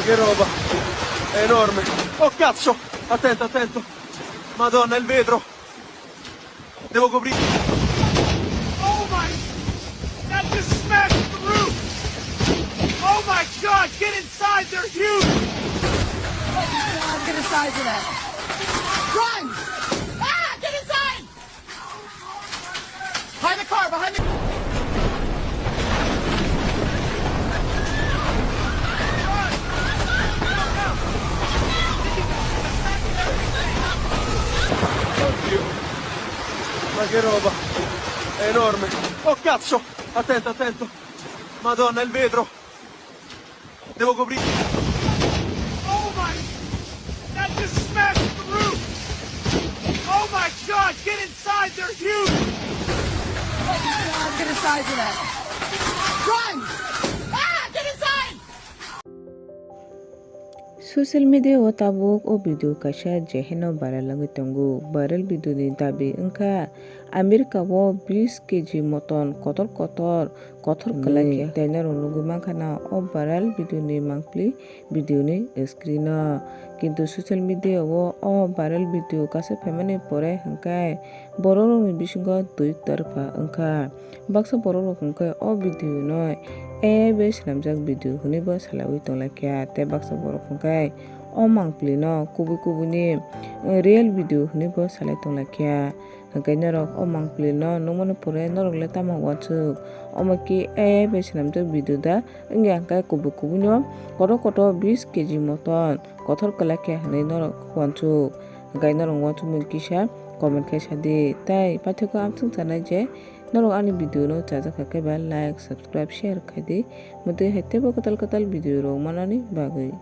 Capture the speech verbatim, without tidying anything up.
Che roba! È enorme! Oh cazzo! Attento, attento! Madonna, il vetro! Devo coprire. Oh my! That just smashed the roof! Oh my God! Get inside! They're huge! Oh my God! Get inside of that! Run! Ah! Get inside! Behind the car! Behind the Oddio. Ma che roba! È enorme! Oh cazzo! Attento, attento! Madonna, il vetro! Devo coprire. Oh my! That just smashed the roof! Oh my God! Get inside! They're huge! Oh my God! Get inside of that! Run! Ah! Get inside! Social media o tabuk o video kaisa je heno viral wngwi tongo. Viral video ni dabi wngkha America o bis kg moton kotor kotor kotor kwlai khe. Tei norok nugwi mankha na o viral video ni mangpli video ni screen o. Kintu social media o o viral video kaisa phaimani pore hwnkhe borok rokni bisingo dui tarpha wngkha. Baksa borok rok hwnkhe o video no A I bai swnamjak video hwnwi bo salaiwi tonglaikha, tei baksa borok hwnkhe o mangpili no kubui kubui ni real video hwnwi bo salai tonglaikha. Hwnkhe norok o mangpili no nukmani pore norok le tamo uansuk? Omo khe A I bai swnamjak video da? Wngya hwnkhe kubui kubui no kotor kotor bis kg moton kotor kwlai khe hwnwi norok uansuk. Hwnkhe norok uansukmung kisa comment khe sadi. Tei paithakgo amswk sanai je norok ani video no chajak kha khe ba like, subscribe, share khai di. Mwtwi hai teibo kwtal kwtal video rok manani bagwi.